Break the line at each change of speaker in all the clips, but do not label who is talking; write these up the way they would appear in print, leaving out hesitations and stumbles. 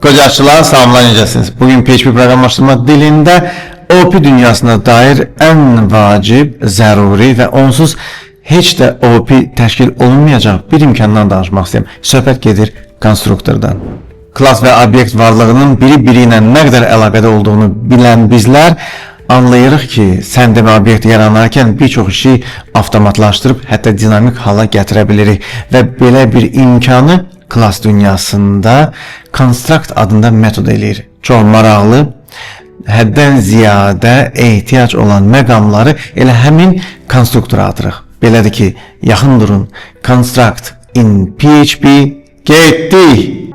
Qocaçılar, salamlar, necəsiniz? Bugün PHP proqramlaşdırma dilində OP dünyasına dair ən vacib, zəruri və onsuz heç də OP təşkil olunmayacaq bir imkandan danışmaq istəyirəm. Söhbət gedir konstruktordan. Klass və obyekt varlığının biri-biri ilə nə qədər əlaqədə olduğunu bilən bizlər anlayırıq ki, sən demə obyekt yaranarkən bir çox işi avtomatlaşdırıb, hətta dinamik hala gətirə bilirik və belə bir imkanı klass dünyasında construct adında metod eləyir. Çox maraqlı, həddən ziyadə ehtiyac olan məqamları elə həmin konstruktora atırıq. Belədir ki, yaxın durun. Construct in PHP getdik.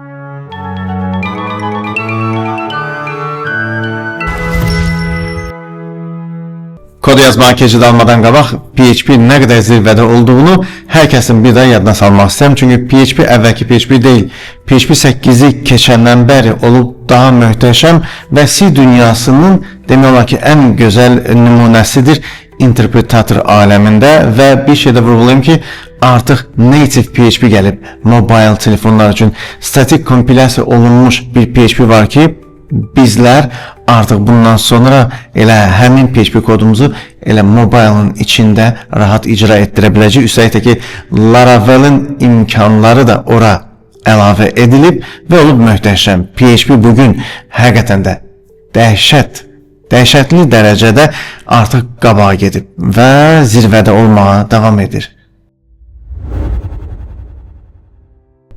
Kod yazmağa keçid almadan qabaq PHP nə qədər zirvədə olduğunu hər kəsin bir daha yadına salmaq istəyirəm. Çünki PHP əvvəlki PHP deyil. PHP 8-i keçəndən bəri olub daha möhtəşəm və C dünyasının demək olar ki, ən gözəl nümunəsidir interpretator aləmində və bir şey də vurğulayım ki, artıq native PHP gəlib mobile telefonlar üçün statik kompilyasiya olunmuş bir PHP var ki, bizlər artıq bundan sonra elə həmin PHP kodumuzu elə mobile'ın içində rahat icra etdirə biləcəyik. Üstəlik də ki, Laravel'in imkanları da ora əlavə edilib və olub möhtəşəm. PHP bugün həqiqətən də dəhşətli dərəcədə artıq qabağa gedib və zirvədə olmağa davam edir.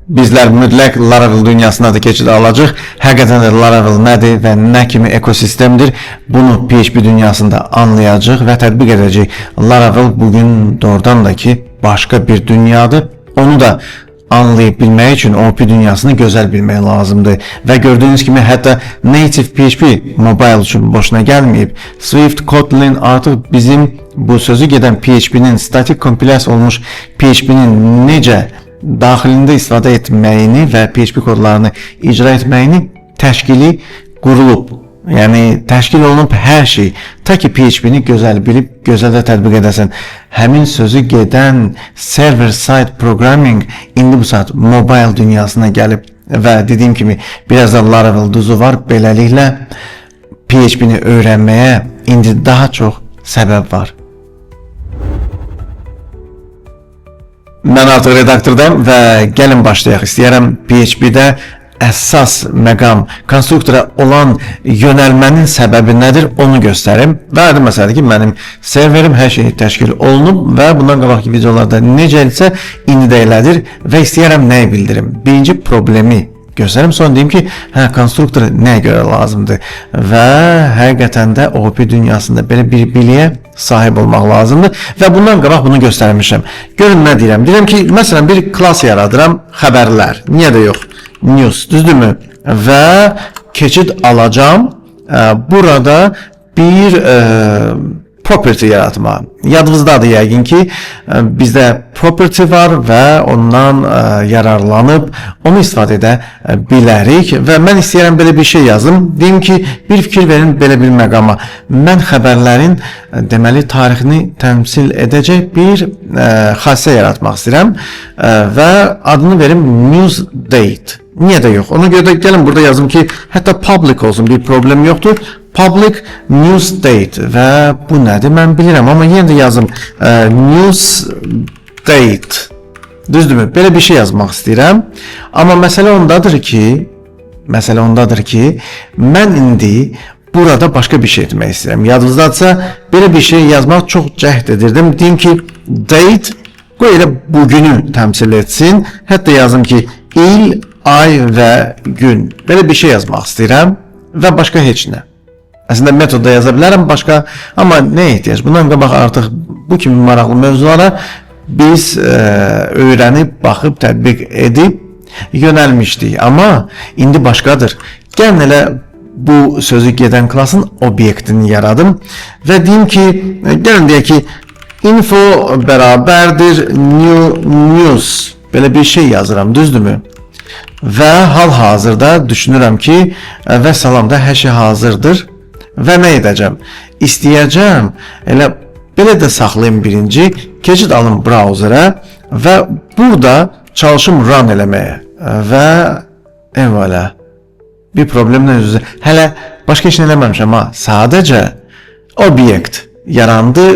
Bizlər mütləq Laravel dünyasına da keçid alacağıq. Həqiqətən də Laravel nədir və nə kimi ekosistemdir, bunu PHP dünyasında anlayacağıq və tətbiq edəcəyik. Laravel bugün doğrudan da ki başqa bir dünyadır. Onu da anlayıb bilmək üçün OP dünyasını gözəl bilmək lazımdır. Və gördüyünüz kimi hətta native PHP mobile üçün boşuna gəlməyib. Swift, Kotlin artıq bizim bu sözü gedən PHP-nin statik kompilyasiya olmuş PHP-nin necə daxilində istifadə etməyini və PHP kodlarını icra etməyini təşkili qurulub. Yəni təşkil olunub hər şey. Ta ki PHP-ni gözəl bilib, gözəl də tətbiq edəsən. Həmin sözü gedən server side programming indi bu saat mobile dünyasına gəlib və dediyim kimi biraz da Laravel duzu var. Beləliklə PHP-ni öyrənməyə indi daha çox səbəb var. Mən artıq redaktordayım və gəlin başlayaq. İstəyirəm PHP-də əsas məqam konstruktora olan yönəlmənin səbəbi nədir, onu göstərim. Və aydın məsələdir ki, mənim serverim hər şey təşkil olunub və bundan qabaqki videolarda necə isə indi də elədir və istəyirəm nəyi bildirim. Birinci problemi göstərim, sonra deyim ki, hə, konstruktor nəyə görə lazımdır və həqiqətən də OP dünyasında belə bir biliyə sahib olmaq lazımdır və bundan qabaq bunu göstərmişəm. Görün nə deyirəm? Deyirəm ki, məsələn bir klass yaradıram, xəbərlər. Niyə də yox? News, düzdürmü? Və keçid alacağam. Burada bir property yaratma. Yadınızdadır yəqin ki, bizdə property var və ondan yararlanıb onu istifadə edə bilərik və mən istəyirəm belə bir şey yazım. Deyim ki, bir fikir verin belə bir məqama. Mən xəbərlərin deməli tarixini təmsil edəcək bir xasə yaratmaq istəyirəm və adını verim news date. Niyə də yox? Ona görə də gəlin burada yazım ki, hətta public olsun, bir problem yoxdur. Public news date və bu nədir? Mən bilirəm, amma yenə də yazım news date. Düzdürmü? Belə bir şey yazmaq istəyirəm. Amma məsələ ondadır ki, mən indi burada başqa bir şey etmək istəyirəm. Yadınızdadırsa, belə bir şey yazmaq çox cəhd edirdim. Deyim ki, date qoy elə bugünü təmsil etsin. Hətta yazım ki, il, ay və gün. Belə bir şey yazmaq istəyirəm və başqa heç nə. Əslində metodda yaza bilərəm başqa, amma nə ehtiyac? Bundan qabaq artıq bu kimi maraqlı mövzulara biz öyrənib, baxıb, tətbiq edib yönəlmişdik. Amma indi başqadır. Gəlin elə bu sözü gedən klasın obyektini yaradım və deyim ki, gəlin deyək ki, info bərabərdir new news. Belə bir şey yazıram, düzdürmü? Və hal-hazırda düşünürəm ki, və salamda hər şey hazırdır. Və nə edəcəm? İstəyəcəm, elə belə də saxlayım birinci, keçid alım browserə və burada çalışım run eləməyə və evvəla. Bir problemlə üz-üzə. Hələ başqa heç nə eləməmişəm ha. Sadəcə obyekt yarandı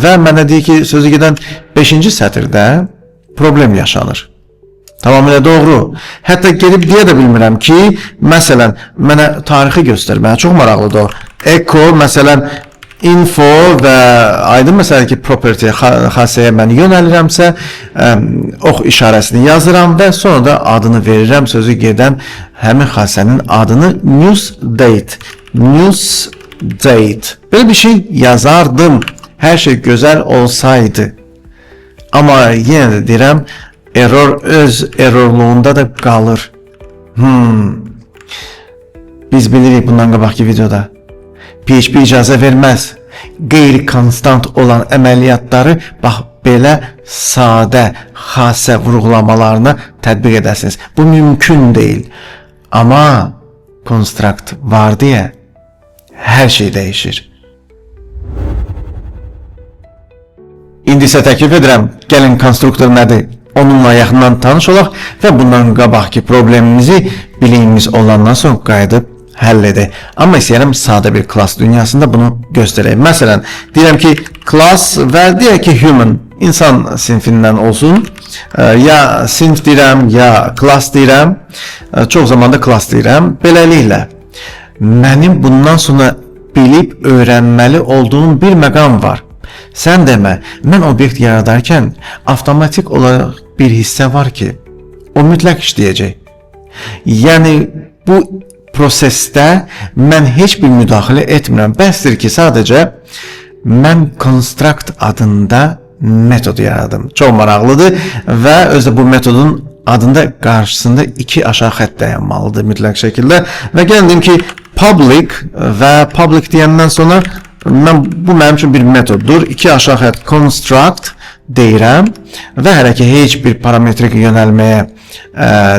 və mənə deyir ki, sözü gedən 5-ci sətirdə problem yaşanır. Tamamilə doğru. Hətta gedib deyə də bilmirəm ki, məsələn, mənə tarixi göstər. Mənə çox maraqlıdır o. Echo, məsələn, info və aydın məsələ ki, property xassəyə mən yönəlirəmsə, ox işarəsini yazıram və sonra da adını verirəm, sözü gedən həmin xassənin adını news date. News date. Belə bir şey yazardım. Hər şey gözəl olsaydı. Amma yenə də deyirəm, error öz errorluğunda da qalır. Biz bilirik bundan qabaqki videoda. PHP icazə verməz. Qeyri-konstant olan əməliyyatları bax belə sadə xasə vurğulamalarına tətbiq edəsiniz. Bu mümkün deyil. Amma construct var deyə hər şey dəyişir. İndi isə təklif edirəm, gəlin konstruktor nədir? Onunla yaxından tanış olaq və bundan qabaqki problemimizi biliyimiz olandan sonra qayıdıb həll edək. Amma istəyirəm sadə bir class dünyasında bunu göstərək. Məsələn, deyirəm ki, class və deyək ki, human, insan sinfindən olsun. Ya sinf deyirəm, ya class deyirəm. Çox zaman da class deyirəm. Beləliklə, mənim bundan sonra bilib öyrənməli olduğum bir məqam var. Sən demə, mən obyekt yaradarkən avtomatik olaraq bir hissə var ki, o mütləq işləyəcək. Yəni bu prosesdə mən heç bir müdaxilə etmirəm. Bəsdir ki, sadəcə mən construct adında metod yaradım. Çox maraqlıdır və özü bu metodun adında qarşısında iki aşağı xətt dayanmalıdır mütləq şəkildə. Və gəlin deyim ki, public və public deyəndən sonra mən bu mənim üçün bir metoddur. İki aşağı xətt construct deyirəm və hələ ki heç bir parametrik yönəlməyə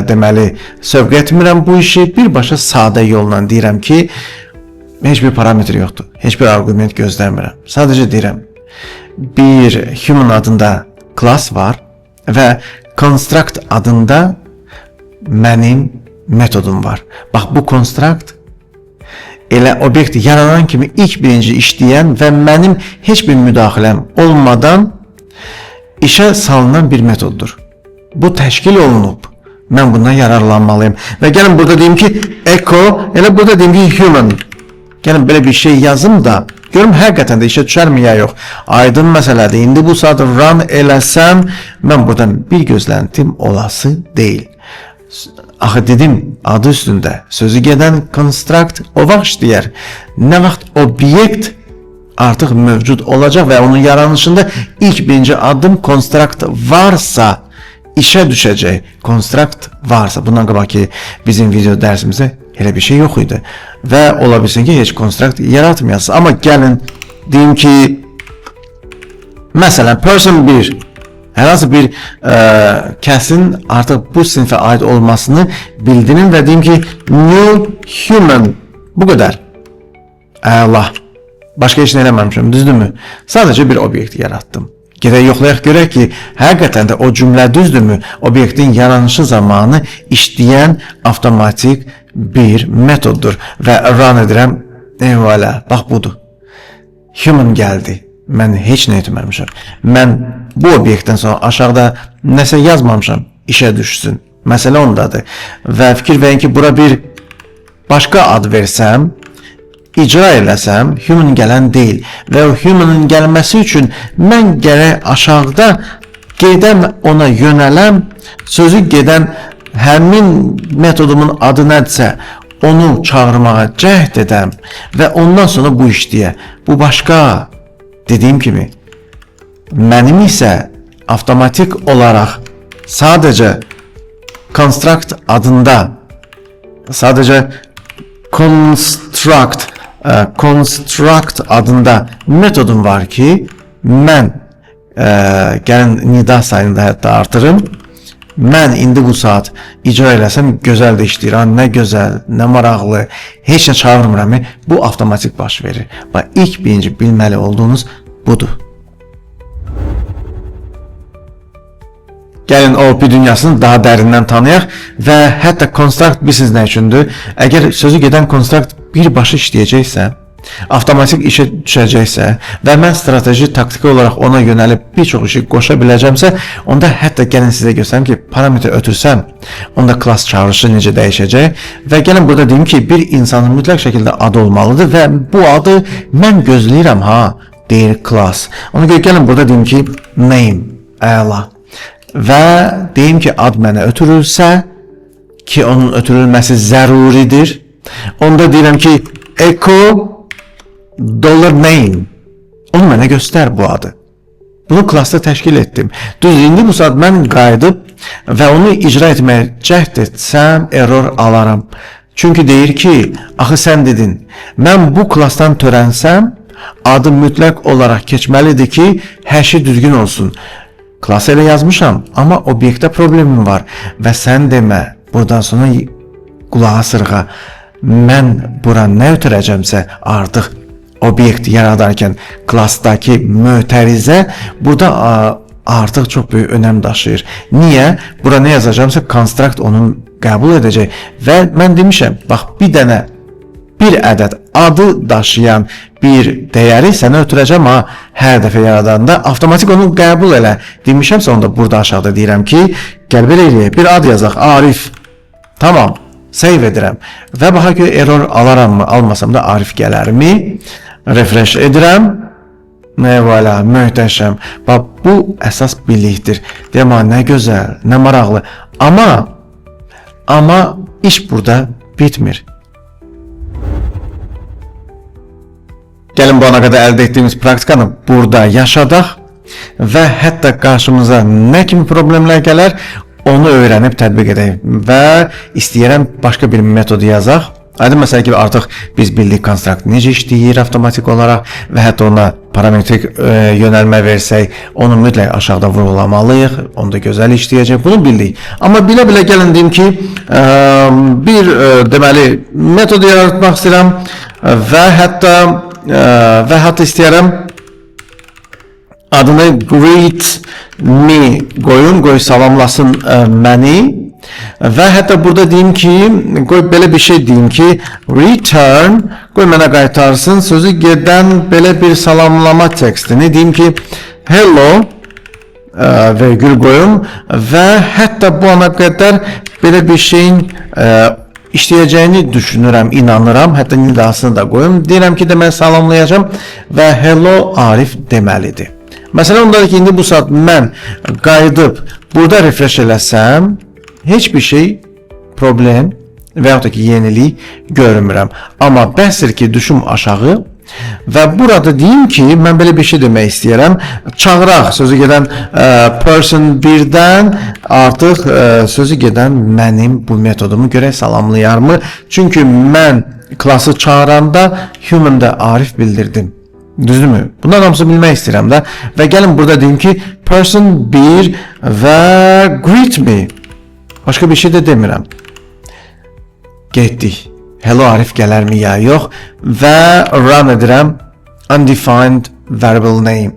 deməli sövq etmirəm bu işi. Birbaşa sadə yolla deyirəm ki, heç bir parametr yoxdur. Heç bir arqument gözləmirəm. Sadəcə deyirəm, bir human adında class var və construct adında mənim metodum var. Bax bu construct elə obyekt yaranan kimi ilk birinci işləyən və mənim heç bir müdaxiləm olmadan işə salınan bir metoddur. Bu təşkil olunub. Mən bundan yararlanmalıyım. Və gəlin burada deyim ki, echo, elə burada deyim ki, human. Gəlin belə bir şey yazım da, görüm həqiqətən də işə düşərmi ya yox. Aydın məsələdir. İndi bu saat run eləsəm, mən buradan bir gözləntim olası deyil. Axı dedim, adı üstündə sözü gedən construct o vaxt işləyər. Nə vaxt obyekt artıq mövcud olacaq və onun yaranışında ilk birinci addım construct varsa işə düşəcək. Construct varsa, bundan qabaqki bizim video dərsimizdə elə bir şey yox idi. Və ola bilsin ki, heç construct yaratmayasınız. Amma gəlin deyim ki, məsələn person 1 hər hansı bir kəsin artıq bu sinfə aid olmasını bildirin və deyim ki, new human, bu qədər. Əla. Başqa heç nə eləməmişəm, düzdürmü? Sadəcə bir obyekt yaratdım. Gedək yoxlayaq görək ki, həqiqətən də o cümlə düzdürmü? Obyektin yaranışı zamanı işləyən avtomatik bir metoddur və run edirəm. Eyvallah, bax budur. Human gəldi. Mən heç nə etməmişəm. Mən bu obyektdən sonra aşağıda nəsə yazmamışam, işə düşsün. Məsələ ondadır. Və fikir verin ki, bura bir başqa ad versəm, icra eləsəm, human gələn deyil. Və o humanın gəlməsi üçün mən gərək aşağıda gedəm ona yönələm, sözü gedən həmin metodumun adı nədirsə, onu çağırmağa cəhd edəm və ondan sonra bu işləyə. Bu başqa. Dediyim kimi, mənim isə avtomatik olaraq sadəcə construct adında, sadəcə construct adında metodum var ki, mən gəlin nida sayını da hətta artırım. Mən indi bu saat icra eləsəm gözəl də işləyir. Ha, nə gözəl, nə maraqlı. Heç nə çağırmıram. Bu avtomatik baş verir. Bax, ilk birinci bilməli olduğunuz budur. Gəlin OOP dünyasını daha dərindən tanıyaq və hətta construct bilirsiniz nə üçündür? Əgər sözü gedən construct birbaşa işləyəcəksə, avtomatik işə düşəcəksə və mən strateji, taktiki olaraq ona yönəlib bir çox işi qoşa biləcəmsə, onda hətta gəlin sizə göstərim ki, parametr ötürsəm, onda class çağırışı necə dəyişəcək və gəlin burada deyim ki, bir insanın mütləq şəkildə adı olmalıdır və bu adı mən gözləyirəm ha, deyir class. Ona görə gəlin burada deyim ki, name, əla. Və deyim ki, ad mənə ötürülsə, ki onun ötürülməsi zəruridir. Onda deyirəm ki, echo dollar name. Onu mənə göstər bu adı. Bunu classda təşkil etdim. Düz indi bu saat mən qayıdıb və onu icra etməyə cəhd etsəm error alaram. Çünki deyir ki, axı sən dedin, mən bu classdan törənsəm, adı mütləq olaraq keçməlidir ki, hashi düzgün olsun. Class elə yazmışam, amma obyektdə problemim var və sən demə, buradan sonra qulağa sırğa. Mən bura nə ötürəcəmsə artıq obyekt yaradarkən classdakı mötərizə burada artıq çox böyük önəm daşıyır. Niyə? Bura nə yazacağımsa construct onu qəbul edəcək və mən demişəm, bax bir dənə bir ədəd adı daşıyan bir dəyəri sənə ötürəcəm ha, hər dəfə yaradanda avtomatik onu qəbul elə. Demişəmsə onda burada aşağıda deyirəm ki, gəl belə eləyək. Bir ad yazaq, Arif. Tamam. Save edirəm. Və baxa ki error alaram mı, almasam da Arif gələrmi? Refresh edirəm. Ne voilà, möhtəşəm. Bax bu əsas bilikdir. Deyəm, ha, nə gözəl, nə maraqlı. Amma iş burada bitmir. Gəlin bu ana qədər əldə etdiyimiz praktikanı burada yaşadaq və hətta qarşımıza nə kimi problemlər gələr, onu öyrənib tətbiq edək və istəyirəm başqa bir metod yazaq. Aydın məsələ ki, artıq biz bildik construct necə işləyir avtomatik olaraq və hətta ona parametrik yönəlmə versək, onu mütləq aşağıda vurğulamalıyıq. Onda gözəl işləyəcək. Bunu bildik. Amma bilə-bilə gəlin deyim ki, bir deməli metod yaratmaq istəyirəm və hətta istəyirəm adını greet me qoyum, qoy salamlasın məni. Və hətta burada deyim ki, qoy belə bir şey deyim ki, return, qoy mənə qaytarsın sözü gedən belə bir salamlama tekstini deyim ki, hello vergül qoyum və hətta bu ana qədər belə bir şeyin işləyəcəyini düşünürəm, inanıram. Hətta nidasını da qoyum. Deyirəm ki, deməli salamlayacağam və hello Arif deməlidir. Məsələ ondadır ki, indi bu saat mən qayıdıb burada refresh eləsəm, heç bir şey problem və yaxud da ki, yenilik görmürəm. Amma bəsdir ki, düşüm aşağı və burada deyim ki, mən belə bir şey demək istəyirəm. Çağıraq sözü gedən person 1-dən artıq sözü gedən mənim bu metodumu görək salamlayarmı? Çünki mən classı çağıranda human-da Arif bildirdim. Düzdürmü? Bundan hamısını bilmək istəyirəm də. Və gəlin burada deyim ki, person 1 və greet me. Başqa bir şey də demirəm. Getdik. Hello Arif gələrmi ya yox və run edirəm. Undefined variable name.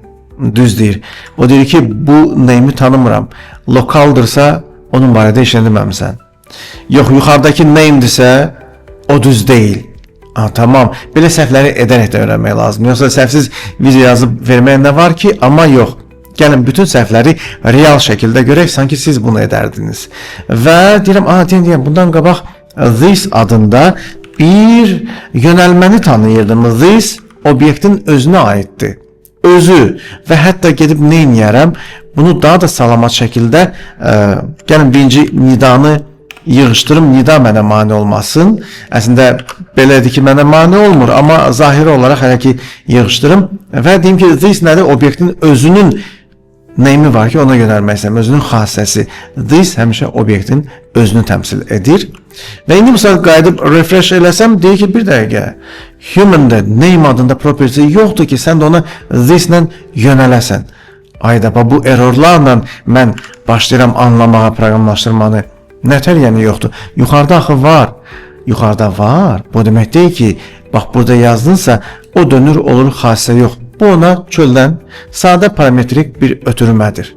Düz deyir. O deyir ki, bu name'i tanımıram. Lokaldırsa onun barədə heç nə deməmisən. Yox, yuxarıdakı name'dirsə o düz deyil. Ha, tamam. Belə səhvləri edərək də öyrənmək lazımdır. Yoxsa səhvsiz video yazıb verməyə nə var ki? Amma yox. Gəlin bütün səhvləri real şəkildə görək, sanki siz bunu edərdiniz. Və deyirəm, aha, deyirəm, bundan qabaq this adında bir yönəlməni tanıyırdım. This obyektin özünə aiddir. Özü və hətta gedib nə eləyərəm? Bunu daha da salamat şəkildə gəlin birinci nidanı yığışdırım, nida mənə mane olmasın. Əslində belədir ki, mənə mane olmur, amma zahiri olaraq hələ ki yığışdırım və deyim ki, this nədir? Obyektin özünün name'i var ki, ona yönəlmək istəyirəm. Özünün xassəsi. This həmişə obyektin özünü təmsil edir. Və indi bu saat qayıdıb refresh eləsəm, deyir ki, bir dəqiqə. Human-da name adında property yoxdur ki, sən də ona this-lə yönələsən. Ayda, bax, bu errorlarla mən başlayıram anlamağa proqramlaşdırmanı. Nətər yəni yoxdur? Yuxarıda axı var. Yuxarıda var. Bu demək deyil ki, bax burada yazdınsa o dönür olur xassə yox. Bu ona çöldən sadə parametrik bir ötürmədir.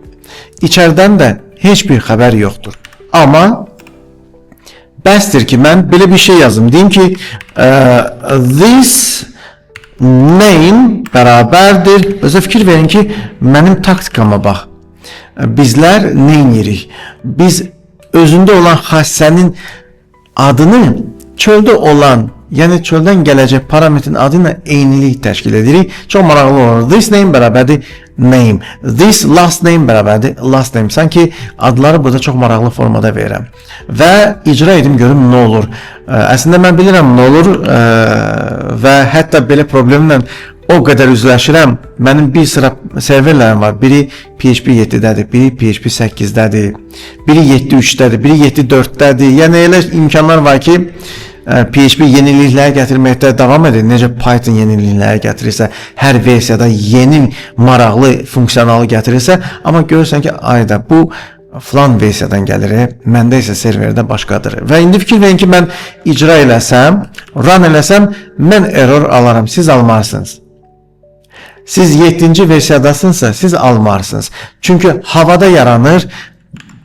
İçəridən də heç bir xəbər yoxdur. Amma bəsdir ki, mən belə bir şey yazım. Deyim ki, this name bərabərdir. Özə fikir verin ki, mənim taktikama bax. Bizlər nə edirik? Biz özündə olan xassənin adını çöldə olan, yəni çöldən gələcək parametrin adı ilə eynilik təşkil edirik. Çox maraqlı olur. This name bərabərdir name. This last name bərabərdir last name. Sanki adları burada çox maraqlı formada verirəm. Və icra edim görüm nə olur. Əslində mən bilirəm nə olur və hətta belə problemlə o qədər üzləşirəm. Mənim bir sıra serverlərim var. Biri PHP 7-dədir, biri PHP 8-dədir, biri 7.3-dədir, biri 7.4-dədir. Yəni elə imkanlar var ki, PHP yeniliklər gətirməkdə davam edir. Necə Python yenilikləri gətirirsə, hər versiyada yeni maraqlı funksiyonalı gətirirsə, amma görürsən ki, ayda bu filan versiyadan gəlir, məndə isə serverdə başqadır. Və indi fikir verin ki, mən icra eləsəm, run eləsəm, mən error alaram, siz almarsınız. Siz 7-ci versiyadasınızsa, siz almarsınız. Çünki havada yaranır,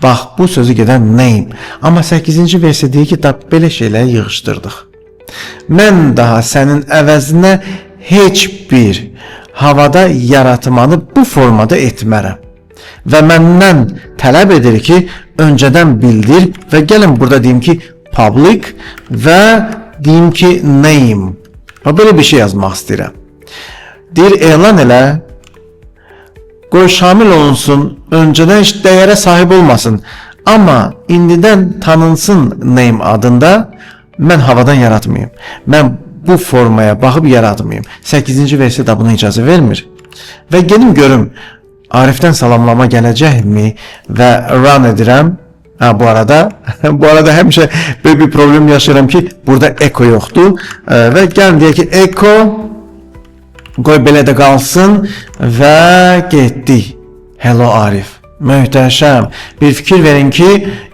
bax bu sözü gedən name. Amma 8-ci versiya deyir ki, da belə şeyləri yığışdırdıq. Mən daha sənin əvəzinə heç bir havada yaratmanı bu formada etmərəm. Və məndən tələb edir ki, öncədən bildir və gəlin burada deyim ki, public və deyim ki, name. Və belə bir şey yazmaq istəyirəm. Deyir, elan elə, qoy şamil olunsun, öncədən heç dəyərə sahib olmasın. Amma indidən tanınsın name adında mən havadan yaratmayayım. Mən bu formaya baxıb yaratmayayım. 8-ci versiya da buna icazə vermir. Və gedim görüm Arifdən salamlama gələcəkmi və run edirəm. Ha, bu arada bu arada həmişə böyle bir problem yaşayıram ki, burada echo yoxdur. Və gəlin deyək ki, echo qoy belə də qalsın və getdik. Hello Arif. Möhtəşəm. Bir fikir verin ki,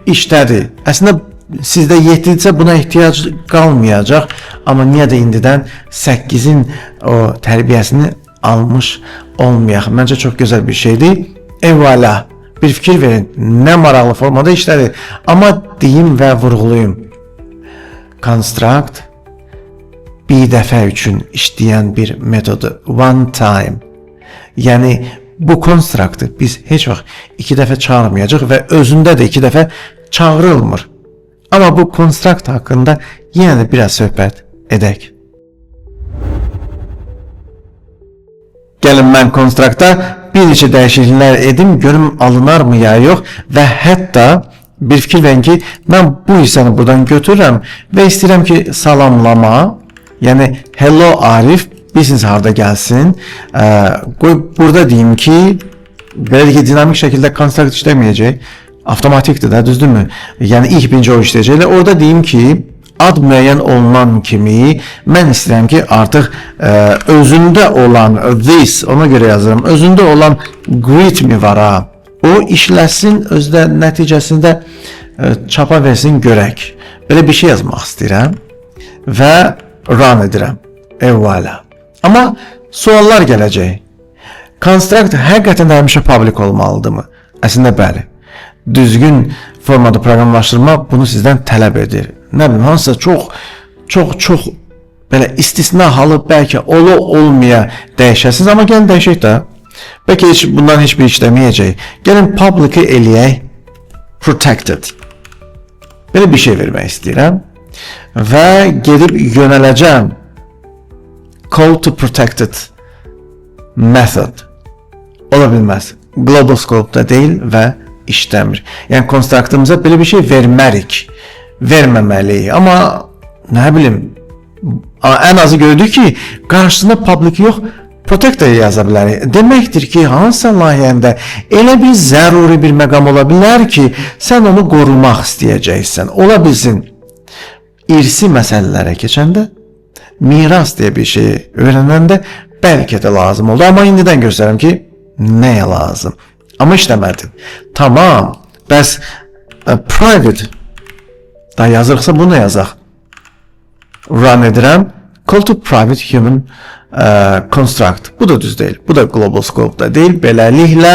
işlədi. Əslində sizdə 7-dirsə buna ehtiyac qalmayacaq, amma niyə də indidən 8-in o tərbiyəsini almış olmayaq. Məncə çox gözəl bir şeydir. Evvəla, bir fikir verin, nə maraqlı formada işlədi. Amma deyim və vurğulayım. Construct bir dəfə üçün işləyən bir metodu. One time. Yəni bu constructı biz heç vaxt iki dəfə çağırmayacaq və özündə də iki dəfə çağırılmır. Amma bu construct haqqında yenə də biraz söhbət edək. Gəlin mən constructda bir neçə dəyişikliklər edim, görüm alınarmı ya yox və hətta bir fikir verin ki, mən bu hissəni buradan götürürəm və istəyirəm ki, salamlama, yəni hello Arif bilirsiniz harda gəlsin. Qoy burada deyim ki, belə ki, dinamik şəkildə construct işləməyəcək. Avtomatikdir də, düzdürmü? Yəni ilk birinci o işləyəcək. Elə orada deyim ki, ad müəyyən olunan kimi mən istəyirəm ki, artıq özündə olan this, ona görə yazıram, özündə olan greet me var ha. O işləsin, özdə nəticəsində çapa versin görək. Belə bir şey yazmaq istəyirəm və run edirəm. Evvəla. Amma suallar gələcək. Construct həqiqətən də həmişə public olmalıdırmı? Əslində bəli. Düzgün formada proqramlaşdırma bunu sizdən tələb edir. Nə bilim, hansısa çox çox çox belə istisna halı bəlkə ola olmaya dəyişəsiniz, amma gəlin dəyişək də. Bəlkə heç bundan heç bir işləməyəcək. Gəlin public-i eləyək protected. Belə bir şey vermək istəyirəm və gedib yönələcəm call to protected method. Ola bilməz. Global scope-da deyil və işləmir. Yəni konstruktımıza belə bir şey vermərik. Verməməliyik. Amma nə bilim, ən azı gördük ki, qarşısında public yox, protected yaza bilərik. Deməkdir ki, hansısa layihəndə elə bir zəruri bir məqam ola bilər ki, sən onu qorumaq istəyəcəksən. Ola bilsin irsi məsələlərə keçəndə, miras deyə bir şeyi öyrənəndə bəlkə də lazım oldu. Amma indidən göstərirəm ki, nəyə lazım? Amma işləmədi. Tamam. Bəs private da yazırıqsa bunu yazaq. Run edirəm. Call to private human construct. Bu da düz deyil. Bu da global scope-da deyil. Beləliklə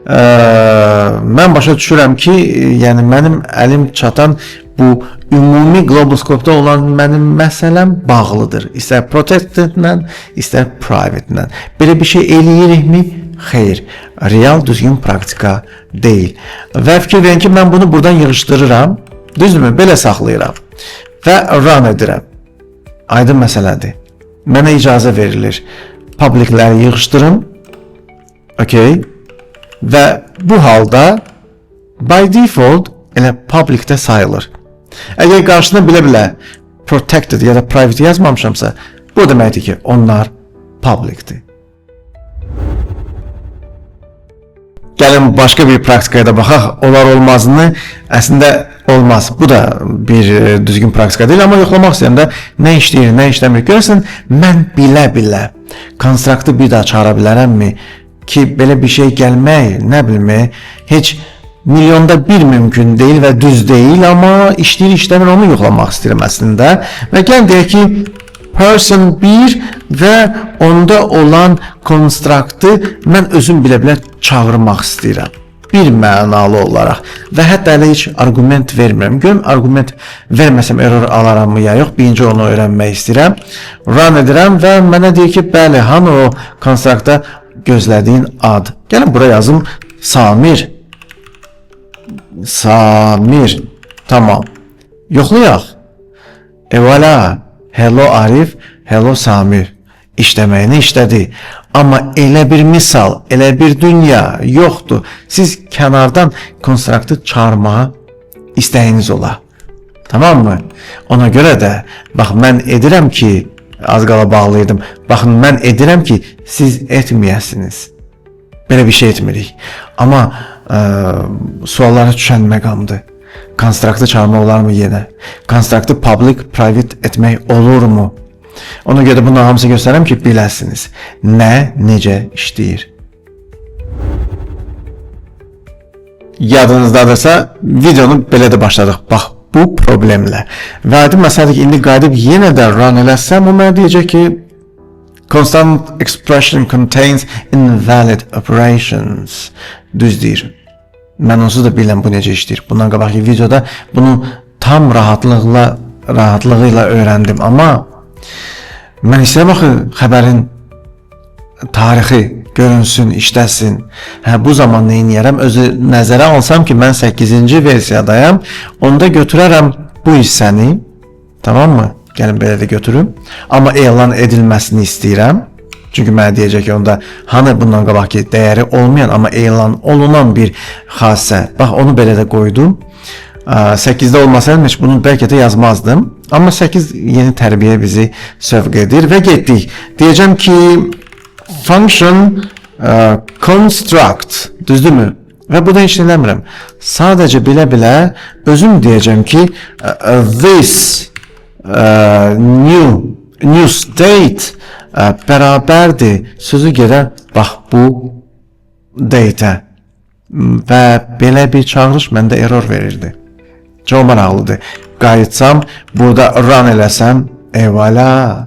Mən başa düşürəm ki, yəni mənim əlim çatan bu ümumi global scope-da olan mənim məsələm bağlıdır. İstər protected-lə, istər private-lə. Belə bir şey eləyirikmi? Xeyr. Real düzgün praktika deyil. Və fikir verin ki, mən bunu buradan yığışdırıram. Düzdürmü? Belə saxlayıram. Və run edirəm. Aydın məsələdir. Mənə icazə verilir. Public-ləri yığışdırım. Okay. Və bu halda by default elə public-də sayılır. Əgər qarşısına bilə-bilə protected ya da private yazmamışamsa, bu o deməkdir ki, onlar public-dir. Gəlin başqa bir praktikaya da baxaq. Olar olmazını əslində olmaz. Bu da bir düzgün praktika deyil, amma yoxlamaq istəyirəm də nə işləyir, nə işləmir. Görəsən mən bilə-bilə konstruktı bir daha çağıra bilərəmmi ki, belə bir şey gəlmək, nə bilim, heç milyonda bir mümkün deyil və düz deyil, amma işləyir, işləmir onu yoxlamaq istəyirəm əslində. Və gəlin deyək ki, person 1 və onda olan konstruktı mən özüm bilə-bilə çağırmaq istəyirəm. Bir mənalı olaraq və hətta hələ heç arqument vermirəm. Görüm arqument verməsəm error alaramı ya yox. Birinci onu öyrənmək istəyirəm. Run edirəm və mənə deyir ki, bəli, hanı o konstruktda gözlədiyin ad. Gəlin bura yazım Samir. Samir. Tamam. Yoxlayaq. Evala. Hello Arif, hello Samir. İşləməyini işlədi. Amma elə bir misal, elə bir dünya yoxdur. Siz kənardan konstruktı çağırmağa istəyiniz ola. Tamam mı? Ona görə də bax mən edirəm ki, az qala bağlayırdım. Baxın mən edirəm ki, siz etməyəsiniz. Belə bir şey etmirik. Amma suallara düşən məqamdır. Konstruktı çağırmaq olarmı yenə? Konstruktı public, private etmək olurmu? Ona görə də bunların hamısını göstərirəm ki, biləsiniz. Nə, necə işləyir. Yadınızdadırsa, videonu belə də başladıq. Bax, bu problemlə. Və aydın məsələdir ki, indi qayıdıb yenə də run eləsəm, o mənə deyəcək ki, constant expression contains invalid operations. Düz deyir. Mən onsuz da bilirəm bu necə işləyir. Bundan qabaqki videoda bunu tam rahatlığı ilə öyrəndim. Amma mən istəyirəm axı xəbərin tarixi görünsün, işləsin. Hə, bu zaman nə eləyərəm? Özü nəzərə alsam ki, mən 8-ci versiyadayam, onda götürərəm bu hissəni, tamam mı? Gəlin belə də götürüm. Amma elan edilməsini istəyirəm. Çünki mənə deyəcək ki, onda hanı bundan qabaqki dəyəri olmayan, amma elan olunan bir xasə. Bax, onu belə də qoydum. 8-də olmasaydım heç bunu bəlkə də yazmazdım. Amma 8 yeni tərbiyə bizi sövq edir və getdik. Deyəcəm ki, function construct, düzdürmü? Və burada heç nə eləmirəm. Sadəcə bilə-bilə özüm deyəcəm ki, this new state bərabərdir. Sözü gedə bax bu date-ə. Və belə bir çağırış məndə error verirdi. Çox maraqlıdır. Qayıtsam, burada run eləsəm, eyvala.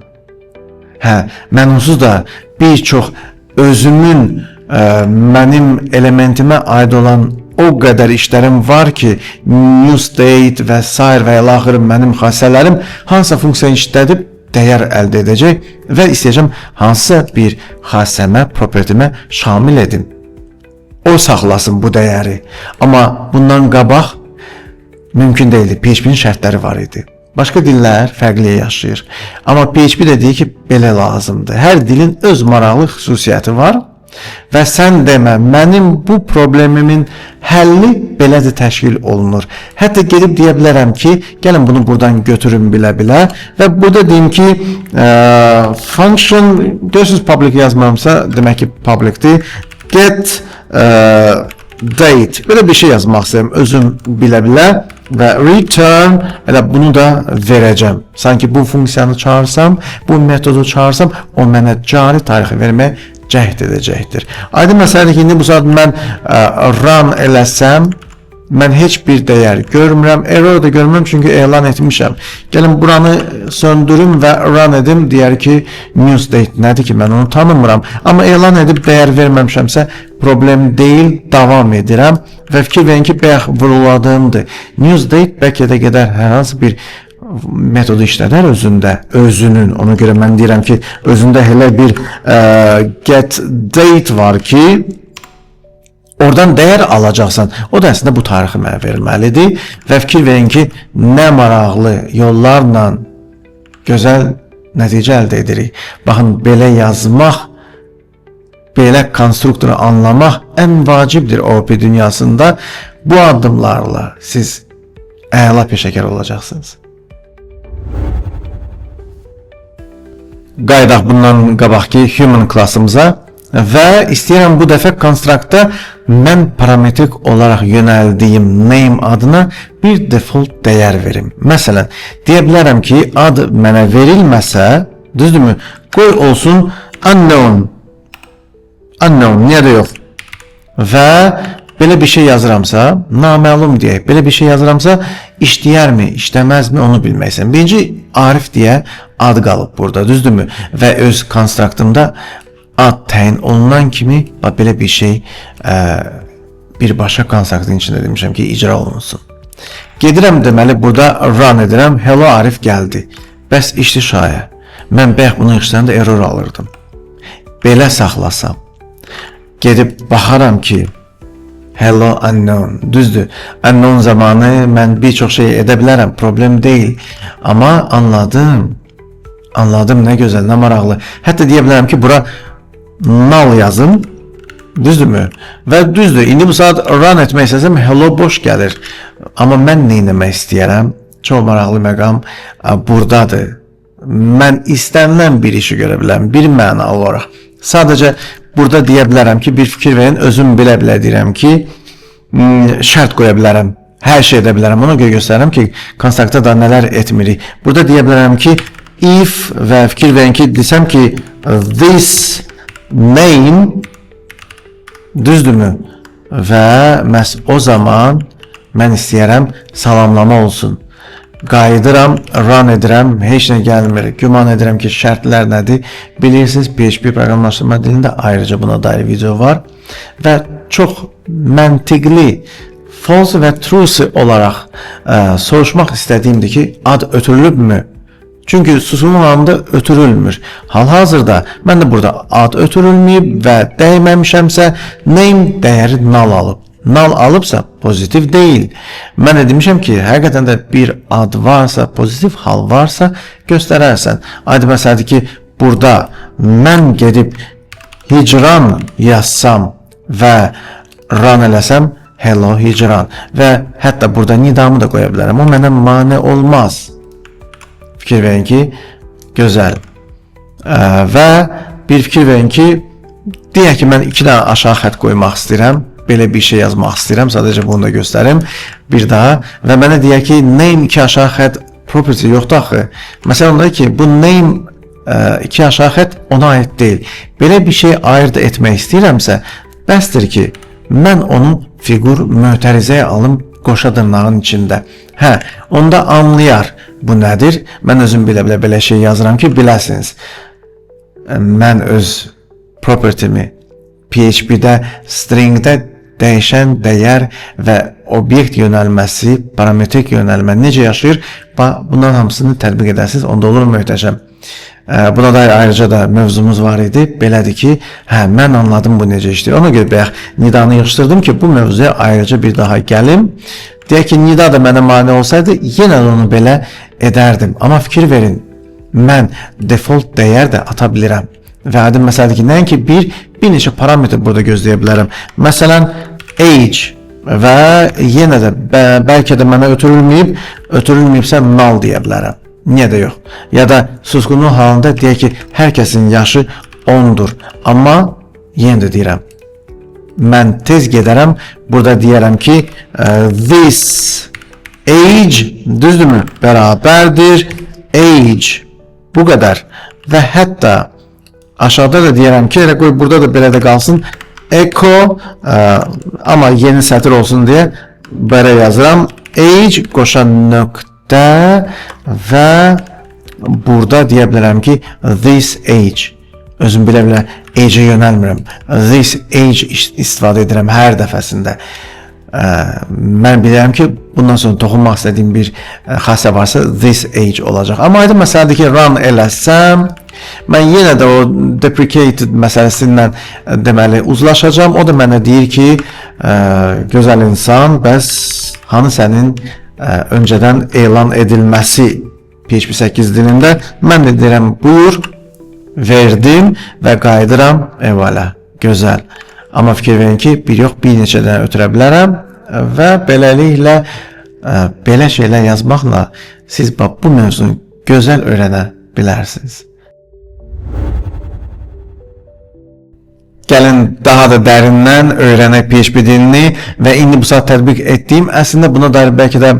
Hə, mən onsuz da bir çox özümün mənim elementimə aid olan o qədər işlərim var ki, new state və sair və ilaxır mənim xassələrim hansısa funksiya işlədib dəyər əldə edəcək və istəyəcəm hansısa bir xassəmə, propertimə şamil edim. O saxlasın bu dəyəri. Amma bundan qabaq mümkün deyildi. PHP-nin şərtləri var idi. Başqa dillər fərqli yaşayır. Amma PHP də deyir ki, belə lazımdır. Hər dilin öz maraqlı xüsusiyyəti var və sən demə, mənim bu problemimin həlli belə də təşkil olunur. Hətta gedib deyə bilərəm ki, gəlin bunu buradan götürün bilə-bilə və burada deyim ki, function, görürsünüz public yazmamsa, demək ki, publicdir. Get date, belə bir şey yazmaq istəyirəm özüm bilə-bilə və return, elə bunu da verəcəm. Sanki bu funksiyanı çağırsam, bu metodu çağırsam, o mənə cari tarixi verməyə cəhd edəcəkdir. Aydın məsələdir ki, indi bu saat mən run eləsəm, Mən heç bir dəyər görmürəm. Error da görmürəm çünki elan etmişəm. Gəlin buranı söndürüm və run edim. Deyər ki, news date nədir ki, mən onu tanımıram. Amma elan edib dəyər verməmişəmsə problem deyil, davam edirəm və fikir verin ki, bayaq vurğuladığımdır. News date bəlkə də gedər hər hansı bir metodu işlədər özündə, özünün. Ona görə mən deyirəm ki, özündə elə bir get date var ki, oradan dəyər alacaqsan. O da əslində bu tarixi mənə verməlidir və fikir verin ki, nə maraqlı yollarla gözəl nəticə əldə edirik. Baxın, belə yazmaq, belə konstruktoru anlamaq ən vacibdir OOP dünyasında. Bu addımlarla siz əla peşəkar olacaqsınız. Qayıdaq bundan qabaqki human classımıza və istəyirəm bu dəfə konstruktda mən parametrik olaraq yönəldiyim name adına bir default dəyər verim. Məsələn, deyə bilərəm ki, ad mənə verilməsə, düzdürmü? Qoy olsun unknown. Unknown, niyə də yox? Və belə bir şey yazıramsa, naməlum deyək, belə bir şey yazıramsa, işləyərmi, işləməzmi onu bilmək istəyirəm. Birinci Arif deyə ad qalıb burada, düzdürmü? Və öz konstruktımda ad təyin olunan kimi bax belə bir şey birbaşa konstruktın içində demişəm ki, icra olunsun. Gedirəm deməli burada run edirəm. Hello Arif gəldi. Bəs işdi şayə. Mən bayaq bunu yığışdıranda error alırdım. Belə saxlasam, gedib baxaram ki, hello unknown. Düzdür. Unknown zamanı mən bir çox şey edə bilərəm, problem deyil. Amma anladım. Anladım, nə gözəl, nə maraqlı. Hətta deyə bilərəm ki, bura null yazım. Düzdürmü? Və düzdür. İndi bu saat run etmək istəsəm hello boş gəlir. Amma mən nə etmək istəyirəm? Çox maraqlı məqam buradadır. Mən istənilən bir işi görə bilərəm, bir məna olaraq. Sadəcə burada deyə bilərəm ki, bir fikir verin, özüm bilə-bilə deyirəm ki, şərt qoya bilərəm. Hər şey edə bilərəm. Ona görə göstərirəm ki, konstruktda da nələr etmirik. Burada deyə bilərəm ki, if və fikir verin ki, desəm ki, this name, düzdürmü? Və məhz o zaman mən istəyirəm salamlama olsun. Qayıdıram, run edirəm, heç nə gəlmir. Güman edirəm ki, şərtlər nədir? Bilirsiniz, PHP proqramlaşdırma dilində ayrıca buna dair video var və çox məntiqli false və true olaraq soruşmaq istədiyimdir ki, ad ötürülübmü? Çünki susunun halında ötürülmür. Hal-hazırda mən də burada ad ötürülməyib və dəyməmişəmsə name dəyəri null alıb. Null alıbsa pozitiv deyil. Mən də demişəm ki, həqiqətən də bir ad varsa, pozitiv hal varsa göstərərsən. Aydın məsələdir ki, burada mən gedib hicran yazsam və run eləsəm hello hicran və hətta burada nidamı da qoya bilərəm. O mənə mane olmaz. Fikir verin ki, gözəl. Və bir fikir verin ki, deyək ki, mən 2 dənə aşağı xətt qoymaq istəyirəm. Belə bir şey yazmaq istəyirəm. Sadəcə bunu da göstərim. Bir daha. Və mənə deyək ki, name 2 aşağı xətt property yoxdur axı. Məsələn, onda ki, bu name 2 aşağı xətt ona aid deyil. Belə bir şey ayırd etmək istəyirəmsə, bəsdir ki, mən onu fiqur mötərizəyə alım qoşa dırnağın içində. Hə, onda anlayar bu nədir. Mən özüm bilə-bilə belə şey yazıram ki, biləsiniz. Mən öz property'mi PHP-də stringdə dəyişən dəyər və obyekt yönəlməsi, parametrik yönəlmə necə yaşayır? Bunların hamısını tətbiq edərsiniz. Onda olur möhtəşəm. Buna dair ayrıca da mövzumuz var idi. Belədir ki, hə, mən anladım bu necə işləyir. Ona görə bayaq nidanı yığışdırdım ki, bu mövzuya ayrıca bir daha gəlim. Deyək ki, nida da mənə mane olsaydı, yenə də onu belə edərdim. Amma fikir verin, mən default dəyər də ata bilirəm. Və aydın məsələdir ki, nəinki bir neçə parametr burada gözləyə bilərəm. Məsələn, age və yenə də bəlkə də mənə ötürülməyib, ötürülməyibsə null deyə bilərəm. Niyə də yox? Ya da susqunluq halında deyək ki, hər kəsin yaşı 10-dur. Amma yenə də deyirəm, mən tez gedərəm. Burada deyərəm ki, this age, düzdürmü? Bərabərdir age. Bu qədər. Və hətta aşağıda da deyərəm ki, elə qoy burada da belə də qalsın. Echo, amma yeni sətir olsun deyə Belə yazıram. Age qoşa nöqtə və burada deyə bilərəm ki, this age. Özüm bilə-bilə age-ə yönəlmirəm. This age istifadə edirəm hər dəfəsində. Mən bilirəm ki, bundan sonra toxunmaq istədiyim bir xasə varsa this age olacaq. Amma aydın məsələdir ki, run eləsəm, mən yenə də o deprecated məsələsi ilə deməli uzlaşacağam. O da mənə deyir ki, gözəl insan, bəs hanı sənin öncədən elan edilməsi PHP 8 dilində? Mən də deyirəm, buyur, verdim və qayıdıram. Evala, gözəl. Amma fikir verin ki, bir yox, bir neçə dənə ötürə bilərəm və beləliklə belə şeylər yazmaqla siz bax bu mövzunu gözəl öyrənə bilərsiniz. Gəlin daha da dərindən öyrənək PHP dilini və indi bu saat tətbiq etdiyim, əslində buna dair bəlkə də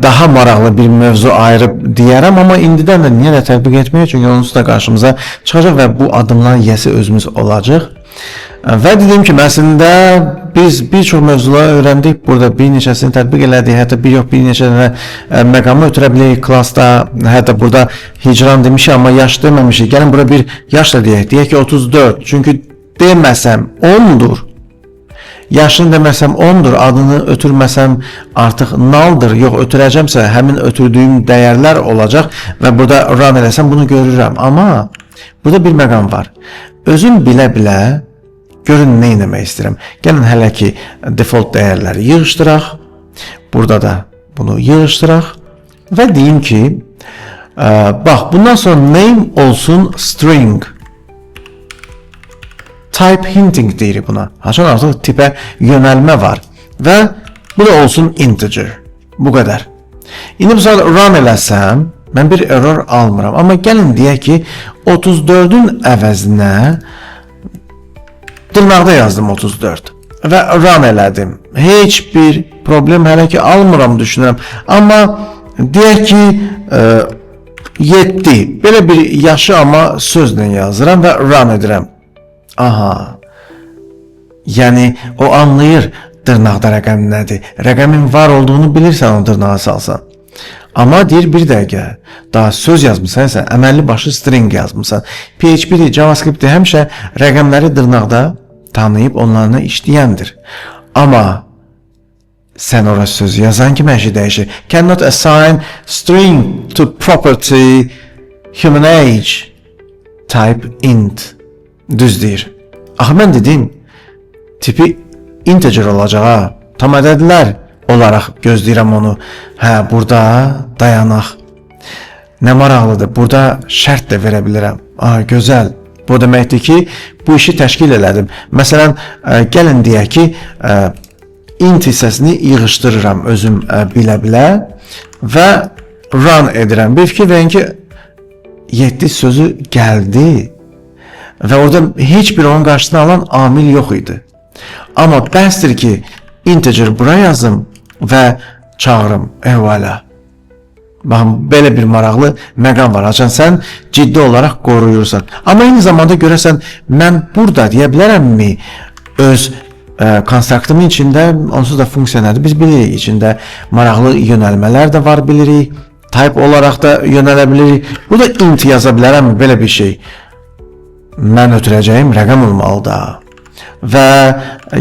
daha maraqlı bir mövzu ayırıb deyərəm, amma indidən də niyə də tətbiq etməyək? Çünki onsuz da qarşımıza çıxacaq və bu addımların yiyəsi özümüz olacaq. Və dediyim kimi, əslində biz bir çox mövzuları öyrəndik. Burada bir neçəsini tətbiq elədik. Hətta bir yox, bir neçə dənə məqamı ötürə bilirik klasda. Hətta burada hicran demişik, amma yaş deməmişik. Gəlin bura bir yaş da deyək. Deyək ki 34. Çünki deməsəm 10-dur. Yaşını deməsəm 10-dur, adını ötürməsəm artıq nulldır. Yox, ötürəcəmsə həmin ötürdüyüm dəyərlər olacaq və burada run eləsəm bunu görürəm. Amma burada bir məqam var. Özüm bilə-bilə görün nə etmək istəyirəm. Gəlin hələ ki default dəyərləri yığışdıraq. Burada da bunu yığışdıraq və deyim ki, bax bundan sonra name olsun string. Type hinting deyirik buna. Haçan artıq tipə yönəlmə var və bu da olsun integer. Bu qədər. İndi bu saat run eləsəm, mən bir error almıram. Amma gəlin deyək ki, 34-ün əvəzinə dırnaqda yazdım 34 və run elədim. Heç bir problem hələ ki almıram düşünürəm. Amma deyək ki, 7. Belə bir yaşı amma sözlə yazıram və run edirəm. Aha. Yəni o anlayır dırnaqda rəqəm nədir. Rəqəmin var olduğunu bilirsən o dırnağa salsan. Amma deyir bir dəqiqə, daha söz yazmısan sən, əməlli başlı string yazmısan. PHP-dir, JavaScript-dir, həmişə rəqəmləri dırnaqda tanıyıb onlarla işləyəndir. Amma sən ora söz yazan kimi hər şey dəyişir. Cannot assign string to property human age type int. Düz deyir. Axı mən dedim, tipi integer olacaq ha. Tam ədədlər olaraq gözləyirəm onu. Hə, burada dayanaq. Nə maraqlıdır. Burada şərt də verə bilirəm. Aha, gözəl. Bu deməkdir ki, bu işi təşkil elədim. Məsələn, gəlin deyək ki, int hissəsini yığışdırıram özüm bilə-bilə və run edirəm. Bir fikir verin ki, 7 sözü gəldi və orada heç bir onun qarşısını alan amil yox idi. Amma bəsdir ki, integer bura yazım və çağırım. Evvela. Baxın, belə bir maraqlı məqam var. Haçan sən ciddi olaraq qoruyursan. Amma eyni zamanda görəsən, mən burada deyə bilərəmmi öz konstruktımın içində, onsuz da funksiya nədir? Biz bilirik, içində maraqlı yönəlmələr də var, bilirik. Type olaraq da yönələ bilirik. Burada int yaza bilərəmmi belə bir şey? Mən ötürəcəyim rəqəm olmalı da. Və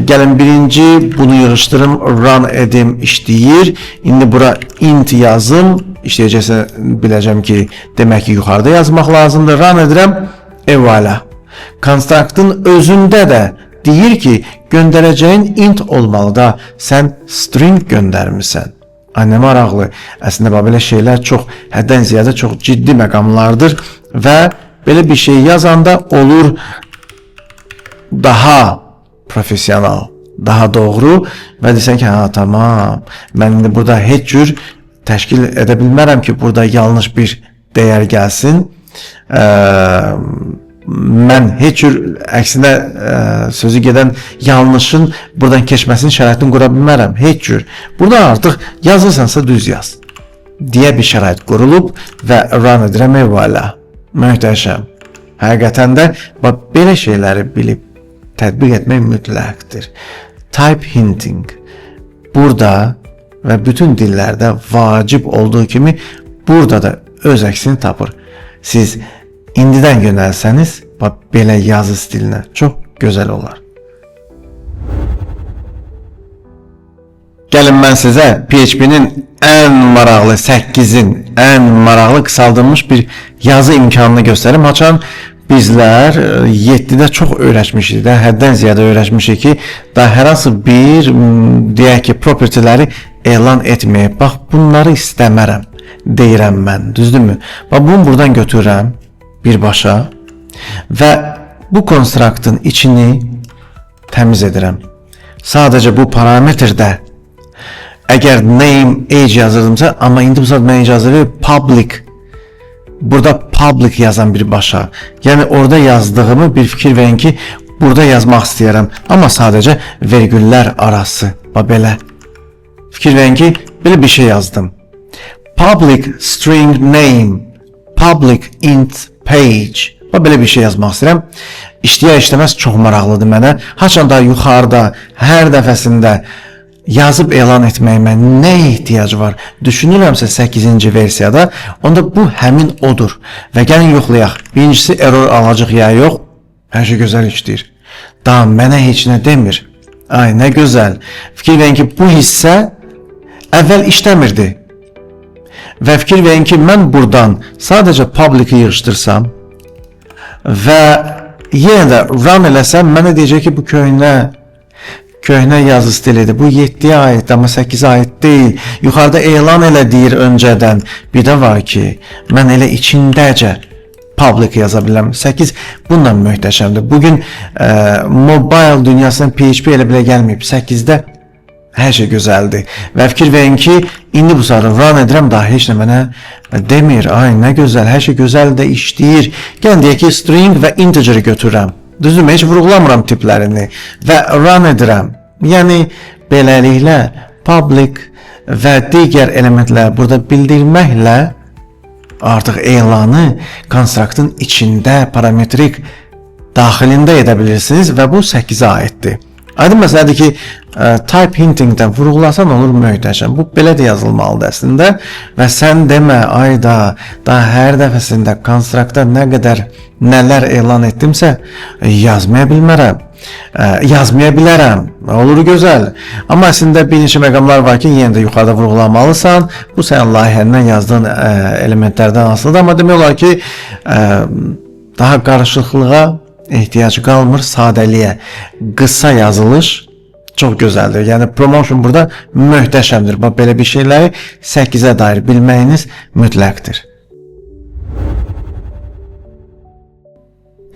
gəlin birinci bunu yığışdırım, run edim, işləyir. İndi bura int yazım, işləyəcəksə biləcəm ki, demək ki, yuxarıda yazmaq lazımdır. Run edirəm, evvala. Konstruktın özündə də deyir ki, göndərəcəyin int olmalı da, sən string göndərmisən. Ay, nə maraqlı. Əslində, bax, belə şeylər çox, həddən ziyadə çox ciddi məqamlardır və belə bir şey yazanda olur daha professional, daha doğru və desən ki, ha, tamam, mən indi burada heç cür təşkil edə bilmərəm ki, burada yanlış bir dəyər gəlsin. Mən heç cür əksinə sözü gedən yanlışın buradan keçməsinin şəraitini qura bilmərəm. Heç cür. Burada artıq yazırsansa düz yaz deyə bir şərait qurulub və run edirəm, eyvallah. Möhtəşəm. Həqiqətən də bax belə şeyləri bilib tətbiq etmək mütləqdir. Type hinting. burada və bütün dillərdə vacib olduğu kimi burada da öz əksini tapır. Siz indidən yönəlsəniz, bax belə yazı stilinə çox gözəl olar. Gəlin mən sizə PHP-nin ən maraqlı 8-in ən maraqlı qısaldılmış bir yazı imkanını göstərim. Haçan bizlər 7-də çox öyrəşmişik də, həddən ziyadə öyrəşmişik ki, daha hər hansı bir deyək ki, propertyləri elan etməyib. Bax bunları istəmərəm deyirəm mən, düzdürmü? Bax bunu buradan götürürəm birbaşa və bu konstruktın içini təmiz edirəm. Sadəcə bu parametrdə əgər name age yazırdımsa, amma indi bu saat mənə icazə verir public. Burada public yazan birbaşa. Yəni orada yazdığımı bir fikir verin ki, burada yazmaq istəyirəm. Amma sadəcə vergüllər arası. Bax belə. Fikir verin ki, belə bir şey yazdım. Public string name, public int page. Bax belə bir şey yazmaq istəyirəm. İşləyər işləməz çox maraqlıdır mənə. Haçan da yuxarıda hər dəfəsində yazıb elan etməyimə nə ehtiyac var? Düşünürəmsə 8-ci versiyada, onda bu həmin odur. Və gəlin yoxlayaq. Birincisi error alacaq ya yox. Hər şey gözəl işləyir. Daha mənə heç nə demir. Ay nə gözəl. Fikir verin ki, bu hissə əvvəl işləmirdi. Və fikir verin ki, mən buradan sadəcə public-i yığışdırsam və yenə də run eləsəm, mənə deyəcək ki, bu köhnə yazı stilidir. Bu 7-yə aiddir, amma 8-ə aid deyil. Yuxarıda elan elə deyir öncədən. Bir də var ki, mən elə içindəcə public yaza bilərəm. 8 bundan möhtəşəmdir. Bugün mobile dünyasına PHP elə belə gəlməyib. 8-də hər şey gözəldir. Və fikir verin ki, indi bu saat run edirəm, daha heç nə mənə demir. Ay nə gözəl, hər şey gözəl də işləyir. Gəlin deyək ki, string və integer götürürəm. Düzdürmü? Heç vurğulamıram tiplərini və run edirəm. Yəni beləliklə public və digər elementləri burada bildirməklə artıq elanı konstruktın içində parametrik daxilində edə bilirsiniz və bu 8-ə aiddir. Aydın məsələdir ki, type hintingdən vurğulasan olur möhtəşəm. Bu belə də yazılmalıdır əslində və sən demə ayda daha hər dəfəsində konstruktda nə qədər nələr elan etdimsə yazmaya bilmərəm. Yazmaya bilərəm. Olur gözəl. Amma əslində bir neçə məqamlar var ki, yenə də yuxarıda vurğulamalısan. Bu sənin layihəndən yazdığın elementlərdən asılıdır. Amma demək olar ki, daha qarışıqlığa ehtiyac qalmır, sadəliyə. Qısa yazılış çox gözəldir. Yəni promotion burada möhtəşəmdir. Bax belə bir şeyləri 8-ə dair bilməyiniz mütləqdir.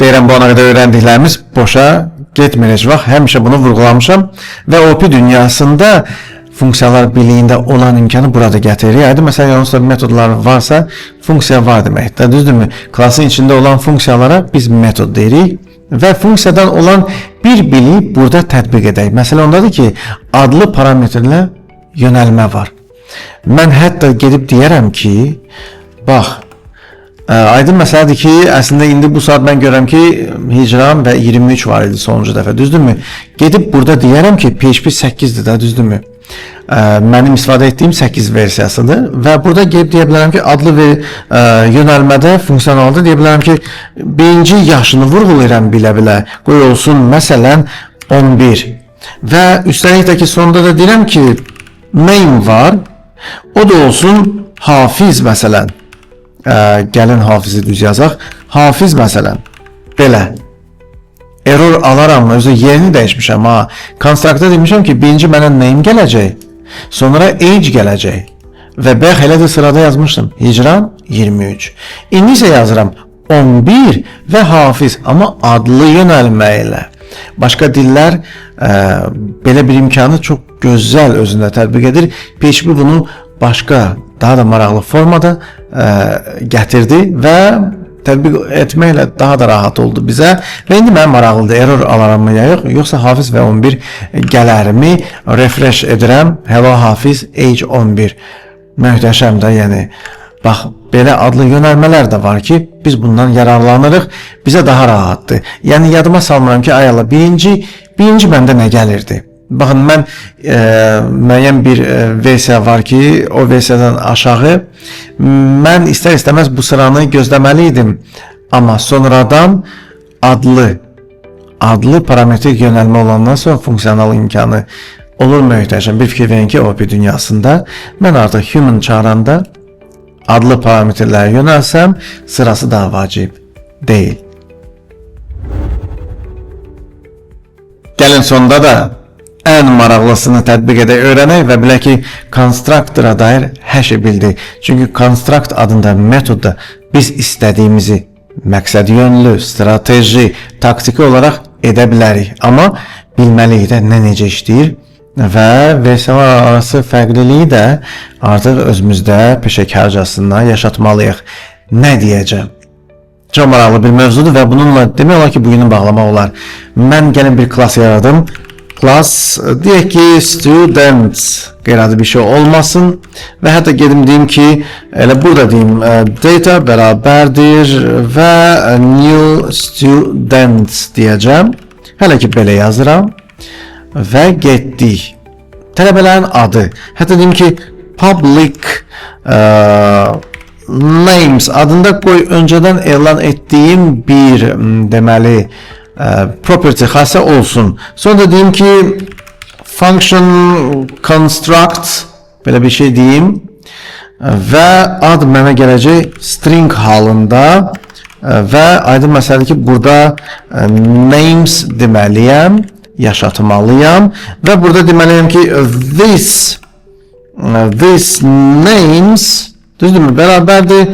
Deyirəm bu ana qədər öyrəndiklərimiz boşa getmir heç vaxt. Həmişə bunu vurğulamışam və OP dünyasında funksiyalar birliyində olan imkanı burada gətirir. Aydın məsələn, onsuz da metodlar varsa funksiya var deməkdir. Düzdürmü? Klasın içində olan funksiyalara biz metod deyirik və funksiyadan olan bir biliyi burada tətbiq edək. Məsələ ondadır ki, adlı parametrlə yönəlmə var. Mən hətta gedib deyərəm ki, bax, aydın məsələdir ki, əslində indi bu saat mən görürəm ki, Hicran və 23 var idi sonuncu dəfə, düzdürmü? Gedib burada deyərəm ki, PHP 8-dir də, düzdürmü? Mənim istifadə etdiyim 8 versiyasıdır və burada gedib deyə bilərəm ki, adlı və yönəlmədə funksionalda deyə bilərəm ki, birinci yaşını vurğulayıram bilə-bilə. Qoy olsun məsələn 11 və üstəlik də ki, sonda da deyirəm ki, name var, o da olsun Hafiz məsələn. Gəlin Hafizi düz yazaq. Hafiz məsələn. Belə. Error alaram, özü yerini dəyişmişəm ha. Konstruktda demişəm ki, birinci mənə name gələcək, sonra age gələcək. Və bayaq elə də sırada yazmışdım. Hicran 23. İndi isə yazıram 11 və Hafiz, amma adlı yönəlmə ilə. Başqa dillər belə bir imkanı çox gözəl özündə tətbiq edir. PHP bunu başqa, daha da maraqlı formada gətirdi və tətbiq etməklə daha da rahat oldu bizə. Və indi mənə maraqlıdır, error alaram ya yox, yoxsa Hafiz və 11 gələrmi? Refresh edirəm. Hello Hafiz, age 11. Möhtəşəm də, yəni. Bax, belə adlı yönəlmələr də var ki, biz bundan yararlanırıq, bizə daha rahatdır. Yəni yadıma salmıram ki, ay Allah, birinci məndə nə gəlirdi? Baxın, mən müəyyən bir versiya var ki, o versiyadan aşağı mən istər-istəməz bu sıranı gözləməli idim. Amma sonradan adlı parametrik yönəlmə olandan sonra funksional imkanı olur möhtəşəm. Bir fikir verin ki, OOP dünyasında mən artıq human çağıranda adlı parametrlərə yönəlsəm, sırası daha vacib deyil. Gəlin sonda da ən maraqlısını tətbiq edək, öyrənək və bilək ki, konstruktora dair hər şey bildik. Çünki construct adında metodda biz istədiyimizi məqsəd yönlü, strateji, taktiki olaraq edə bilərik. Amma bilməliyik də nə necə işləyir və versiyalar arası fərqliliyi də artıq özümüzdə peşəkarcasına yaşatmalıyıq. Nə deyəcəm? Çox maraqlı bir mövzudur və bununla demək olar ki, bugünü bağlamaq olar. Mən gəlin bir class yaradım. Class, deyək ki, students, qeyri-adi bir şey olmasın və hətta gedim deyim ki, elə burada deyim, data bərabərdir və new students deyəcəm. Hələ ki belə yazıram və getdik. Tələbələrin adı. Hətta deyim ki, public names adında qoy öncədən elan etdiyim bir deməli property xasə olsun. Sonra da deyim ki, function construct belə bir şey deyim və ad mənə gələcək string halında və aydın məsələdir ki, burada names deməliyəm, yaşatmalıyam və burada deməliyəm ki, this names, düzdürmü? Bərabərdir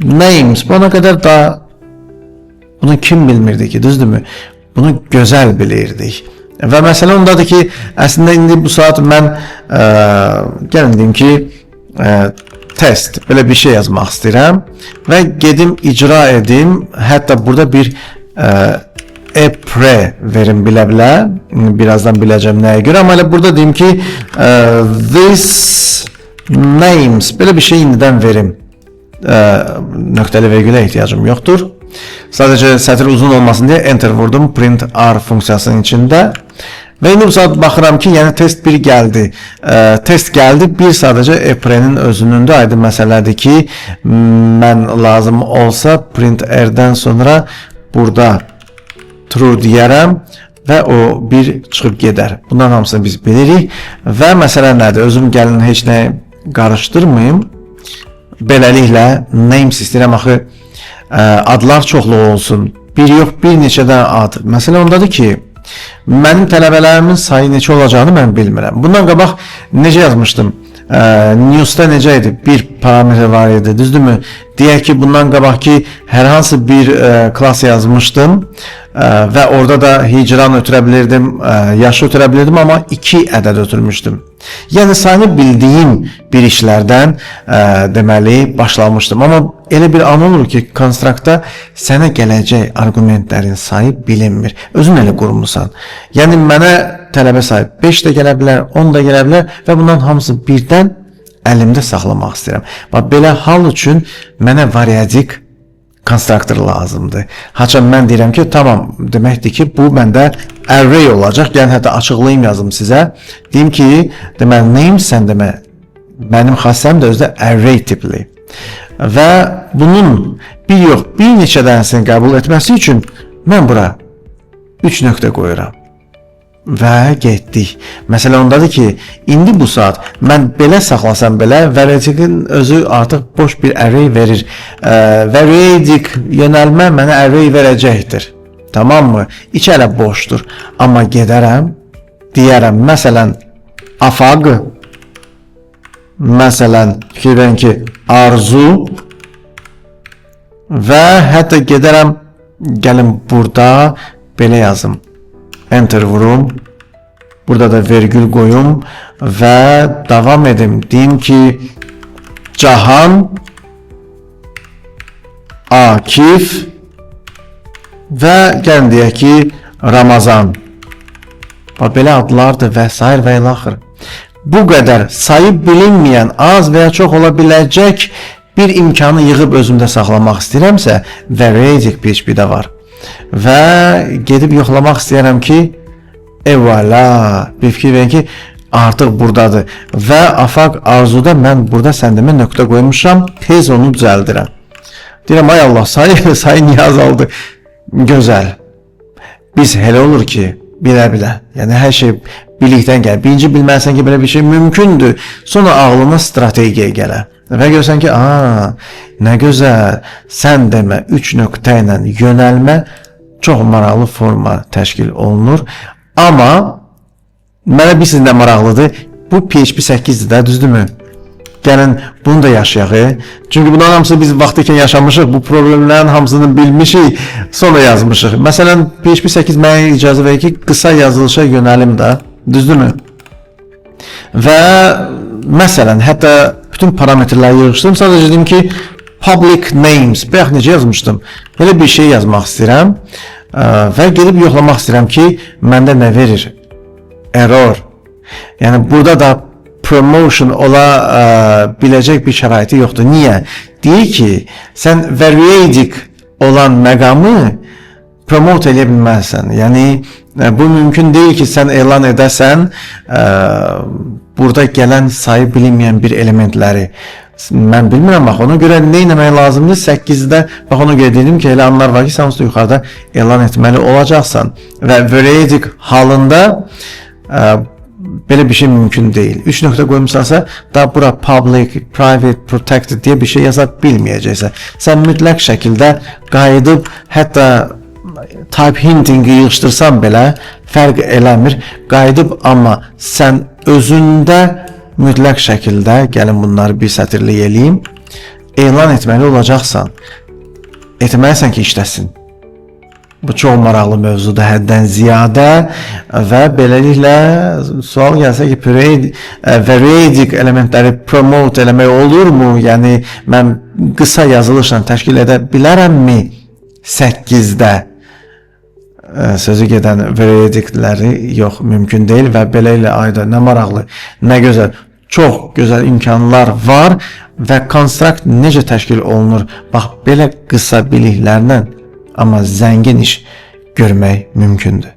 names. Buna qədər da bunu kim bilmirdi ki, düzdürmü? Bunu gözəl bilirdik. Və məsələ ondadır ki, əslində indi bu saat mən gəlin deyim ki, test belə bir şey yazmaq istəyirəm və gedim icra edim. Hətta burada bir e-pre verim bilə-bilə. Birazdan biləcəm nəyə görə. Amma elə burada deyim ki, this names belə bir şey indidən verim. Nöqtəli vergülə ehtiyacım yoxdur. Sadəcə sətir uzun olmasın deyə enter vurdum print r funksiyasının içində. Və indi bu saat baxıram ki, yəni test 1 gəldi. Test gəldi, bir sadəcə e-pre-nin özünün də aydın məsələdir ki, mən lazım olsa print r-dən sonra burada true deyərəm və o bir çıxıb gedər. Bunların hamısını biz bilirik. Və məsələ nədir? Özüm gəlin heç nə qarışdırmayım. Beləliklə names istəyirəm axı adlar çoxlu olsun. Bir yox, bir neçə də ad. Məsələ ondadır ki, mənim tələbələrimin sayı neçə olacağını mən bilmirəm. Bundan qabaq necə yazmışdım? News'da necə idi? Bir parametre var idi, düzdürmü? Deyək ki, bundan qabaqki hər hansı bir klass yazmışdım və orada da hicran ötürə bilirdim, yaşı ötürə bilirdim, amma 2 ədəd ötürmüşdüm. Yəni sayını bildiyim bir işlərdən deməli başlamışdım. Amma elə bir an olur ki, konstruktda sənə gələcək arqumentlərin sayı bilinmir. Özün elə qurmusan. Yəni mənə tələbə sayı 5 də gələ bilər, 10 da gələ bilər və bunların hamısını birdən əlimdə saxlamaq istəyirəm. Bax, belə hal üçün mənə variadik konstruktor lazımdır. Haçan mən deyirəm ki, tamam, deməkdir ki, bu məndə array olacaq. Yəni hətta açıqlayım yazım sizə. Deyim ki, deməli name sən demə mənim xassəm də özdə array tipli. Və bunun bir yox, bir neçə dənəsini qəbul etməsi üçün mən bura 3 nöqtə qoyuram. Və getdik. Məsələ ondadır ki, indi bu saat mən belə saxlasam belə, variadikin özü artıq boş bir array verir. Variadic yönəlmə mənə array verəcəkdir. Tamam mı? İçi hələ boşdur. Amma gedərəm, deyərəm, məsələn, Afaq, məsələn, fikir verin ki, Arzu və hətta gedərəm, gəlin burada belə yazım. Enter vurum. Burada da vergül qoyum və davam edim. Deyim ki, Cahan, Akif və gəlin deyək ki, Ramazan. Bax, belə adlardır və s. və ilaxır. Bu qədər sayı bilinməyən, az və ya çox ola biləcək bir imkanı yığıb özümdə saxlamaq istəyirəmsə, variadic PHP-də var. Və gedib yoxlamaq istəyirəm ki, Evvela, bir fikir verin ki, artıq buradadır. Və Afaq Arzuda mən burada sən demə nöqtə qoymuşam, tez onu düzəldirəm. Deyirəm, ay Allah, sayı, sayı niyə azaldı? Gözəl. Biz elə olur ki, bilə-bilə. Yəni hər şey bilikdən gəlir. Birinci bilməlisən ki, belə bir şey mümkündür. Sonra ağlına strategiya gələr. Və görsən ki, aa, nə gözəl, sən demə 3 nöqtə ilə yönəlmə çox maraqlı forma təşkil olunur. Amma mənə bilirsiniz nə maraqlıdır? Bu PHP 8-dir də, düzdürmü? Gəlin bunu da yaşayaq. Çünki bunların hamısını biz vaxtı ikən yaşamışıq, bu problemlərin hamısını bilmişik, sonra yazmışıq. Məsələn, PHP 8 mənə icazə verir ki, qısa yazılışa yönəlim də, düzdürmü? Və məsələn, hətta bütün parametrləri yığışdırdım. Sadəcə dedim ki, public names, bayaq necə yazmışdım? Belə bir şey yazmaq istəyirəm və gedib yoxlamaq istəyirəm ki, məndə nə verir? Error. Yəni burada da promotion ola biləcək bir şəraiti yoxdur. Niyə? Deyir ki, sən variadic olan məqamı promote eləyə bilməzsən. Yəni bu mümkün deyil ki, sən elan edəsən burada gələn sayı bilinməyən bir elementləri. Mən bilmirəm bax, ona görə nə etmək lazımdır? 8-də bax ona görə dedim ki, elə anlar var ki, sən onsuz da yuxarıda elan etməli olacaqsan və variadic halında belə bir şey mümkün deyil. 3 nöqtə qoymusansa, da bura public, private, protected deyə bir şey yaza bilməyəcəksən. Sən mütləq şəkildə qayıdıb hətta type hinting'i yığışdırsan belə fərq eləmir. Qayıdıb amma sən özündə mütləq şəkildə, gəlin bunları bir sətirlik eləyim, elan etməli olacaqsan. Etməlisən ki, işləsin. Bu çox maraqlı mövzudur həddən ziyadə və beləliklə sual gəlsə ki, variadic elementləri promote eləmək olurmu? Yəni mən qısa yazılışla təşkil edə bilərəmmi 8-də? Sözü gedən variadicləri yox, mümkün deyil və beləliklə ayda nə maraqlı, nə gözəl, çox gözəl imkanlar var və konstrakt necə təşkil olunur? Bax belə qısa biliklərlə amma zəngin iş görmək mümkündür.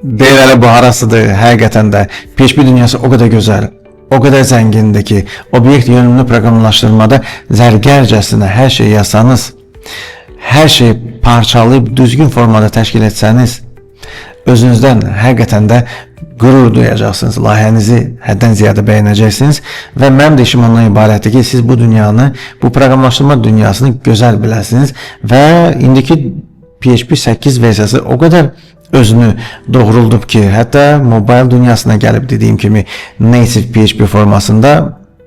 Deyir elə bu harasıdır? Həqiqətən də PHP dünyası o qədər gözəl, o qədər zəngindir ki, obyekt yönümlü proqramlaşdırmada zərgərcəsinə hər şeyi yazsanız, hər şeyi parçalayıb düzgün formada təşkil etsəniz, özünüzdən həqiqətən də qürur duyacaqsınız, layihənizi həddən ziyadə bəyənəcəksiniz və mənim də işim ondan ibarətdir ki, siz bu dünyanı, bu proqramlaşdırma dünyasını gözəl biləsiniz və indiki PHP 8 versiyası o qədər özünü doğruldub ki, hətta mobile dünyasına gəlib dediyim kimi native PHP formasında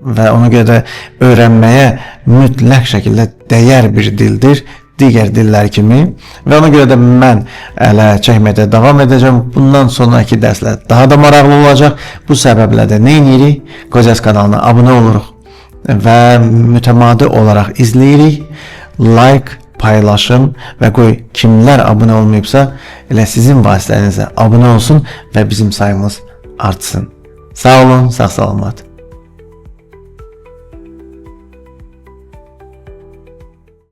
və ona görə də öyrənməyə mütləq şəkildə dəyər bir dildir digər dillər kimi və ona görə də mən ələ çəkməkdə davam edəcəm. Bundan sonraki dərslər daha da maraqlı olacaq. Bu səbəblə də nə edirik? Qozas kanalına abunə oluruq və mütəmadi olaraq izləyirik. Like, paylaşın və qoy kimlər abunə olmayıbsa, elə sizin vasitənizlə abunə olsun və bizim sayımız artsın. Sağ olun, sağ salamat.